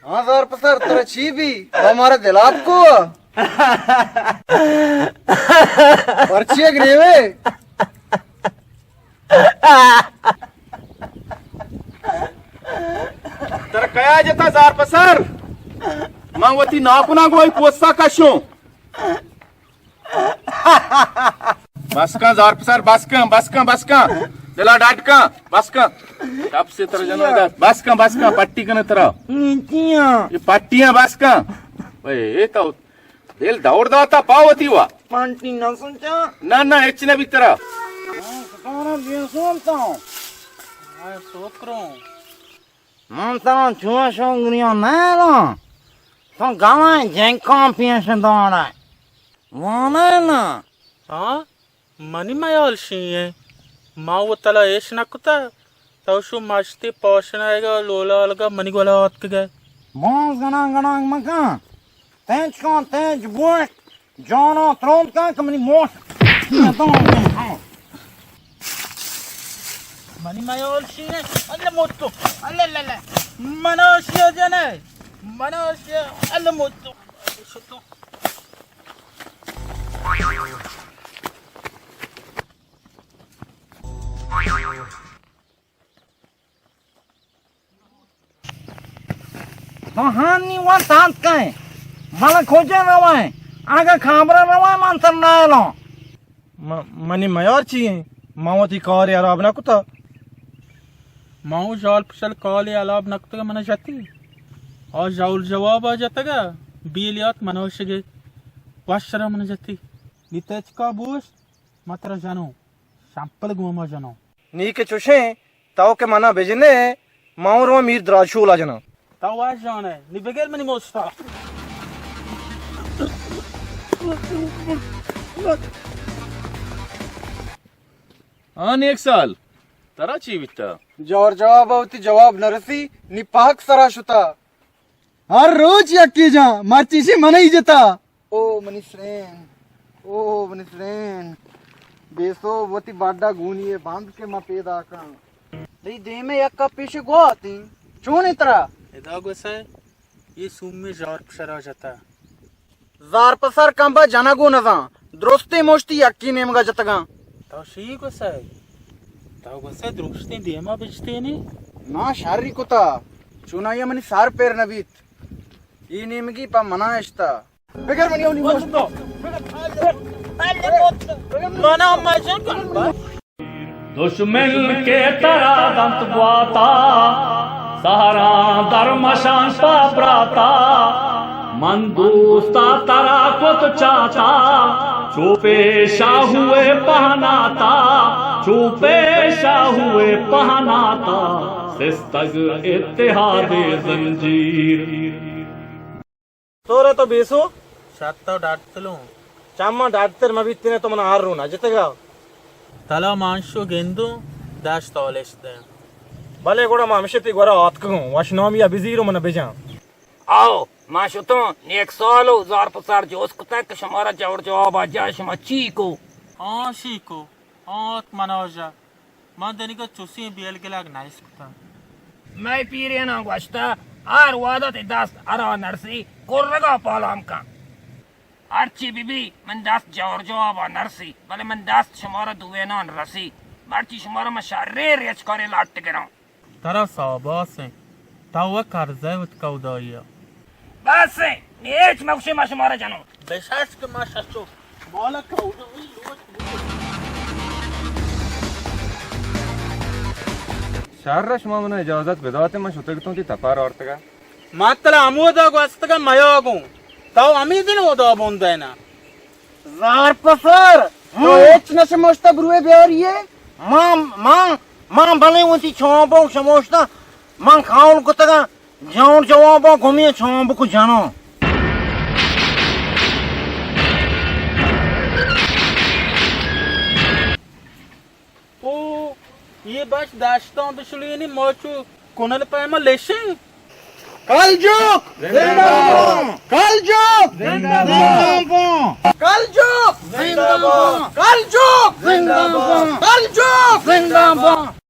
ہاں زار پسر، ترا چی بی؟ تو مارا دل آپ کو؟ پرچی گریوے؟ ترا کیا جتا زار پسر؟ من وتی ناکنا گوئی پوسا کشوں۔ بس کن زار پسر، بس کن، بس کن، بس کن۔ دلا ڈاڈ کن، بس کن۔ شپ سے ترا جنو ادا۔ بس کن، بس کن، پٹی کنے ترا۔ نیتیاں۔ یہ پٹیاں بس کن۔ اے، اے تو دل دور داتا پاوتی وا۔ پانٹی نہ سوچا۔ نہ، نہ، ہچ نہ بیترا۔ سکارا بے سوچتا۔ میں سوکروں۔ من ترا چوش و گریان نہ داں۔ تو گوائیں جنکاں پیش دارے۔ وانے نا۔ ہاں؟ منی میال شی ایں۔ ما و تلا ایش نہ کتا۔ تو شو مشتی پاشنائیگا لولا الگا منی گولا آتکگے۔ باز گناگ گناگ مکن۔ تنچ کن، تنچ بوشت۔ جانا ترند کن کہ منی موش۔ منی میال شی ایں۔ اللہ موتو۔ اللہ، اللہ، اللہ۔ منا شی جنے۔ منا شی۔ اللہ موتو۔ تو ہانی وت آتکئے، بلے کجا روئے؟ اگہ کابرا روئے، من ترا نئیلاں۔ م-، منی میار چی ایں؟ من وتی کارے ہراب نہ کتا۔ من و ژال پشل کالے ہراب نہ کتگ، من جتی۔ آ ژول جواب ء جتگ، بیل یات من وشگے۔ وش را من جتی۔ نی تچکا بوشت، من ترا جنوں۔ شمپل گوما جنوں۔ نی کہ چوشیں، تو کہ منا بجنے، ما رواں میر دراج شولا جناں۔ تو واش جانے، نی بگر منی موستا۔ آ نیک سال، ترا چی بیتا؟ جور جواب وتی جواب نرسی، نی پاک سرا شتا۔ ہر روچ یکی جاں، مرچی شی منی جتا۔ او منی سرین، او منی سرین، بیسو وتی بڈا گونی ء بند کہ ما پیدا کن۔ تئی دیم ء یک کپ پیش گواتیں۔ چون انت ترا؟ ادا گوسئے، یہ سومی ژار پشرا جتا۔ زار پسر کمبا جنگ و نزاں، درستیں مشتی یکی نیمگا جتگاں۔ تو شی گوسئے؟ تو گوسئے درستیں دیما بجتینی؟ نا شری کتا، چونایا منی سر پیر نبیت۔ اے نیمگی پہ منا اشتا۔ بگر منی اولی وش۔ منا مجن۔ دشمن کہ ترا دنت گواتا، سہراں درمشان پہ براتا۔ من دوستا ترا کت چاتا، چو پیشا ہوئے پہناتا، چو پیشا ہوئے پہناتا، سستگ اتحاد زنجیر۔ تو رہ تو بیسو۔ شرط تو ڈاڈتلوں۔ چماں ڈاڈتر مہ بیتنے تو من ہر رونا جتگا۔ تلا مانشو گندوں، دشت آلش دیں۔ بلے گڑا ما ہمشہ تی گورا آتکگوں، وش نامی ء بزیر و من بجاں۔ آؤ، ما شتوں، نیک سال و زار پسار جوست کتگ کہ شمارا جوڑ جواب آ جا شما چی کو؟ آ شی کو۔ آت مناژہ، من دنیگا چوشیں بیل گلگ نیست کتگ۔ مئے پیریناں گوشتہ، ہر وہدا تئی دست ہرا نرسی، کرگا پالام کن۔ ہرچی بہ بی، من دست جور جوابا نرسی، بلے من دست شمارا دوینان رسی۔ مرچی شمارا من شریں ریچکارے لٹ گراں۔ ترا ساباس انت۔ تو و کرزئے وت کودائی ء۔ بس انت، نی ہچ مگوشے ما شمارا جنوں۔ بشش کہ ما ششو بالا کودائی لوٹ بوت۔ شر، شما منا اجازت بدات، من شتگتوں تی تپار آرتگا۔ ما ترا ہمودا گوستگا میا گوں۔ تو ہمے دن اودا بندینا۔ زار پسر، تو ہچ نہ شموشتہ بروئے بیاری ئے؟ ما، ما، ما بلے وتی چومبو شموشتہ، من کاؤل کتگاں، جون جوابا گمی چومبو کو جنو۔ او، یہ بش داشتاں بشلینی موچو کنل پیما لیشیں۔ کلجوک! زندہ باد! کلجوک! زندہ باد! کلجوک! زندہ باد! کلجوک! زندہ باد! کلجوک! زندہ باد!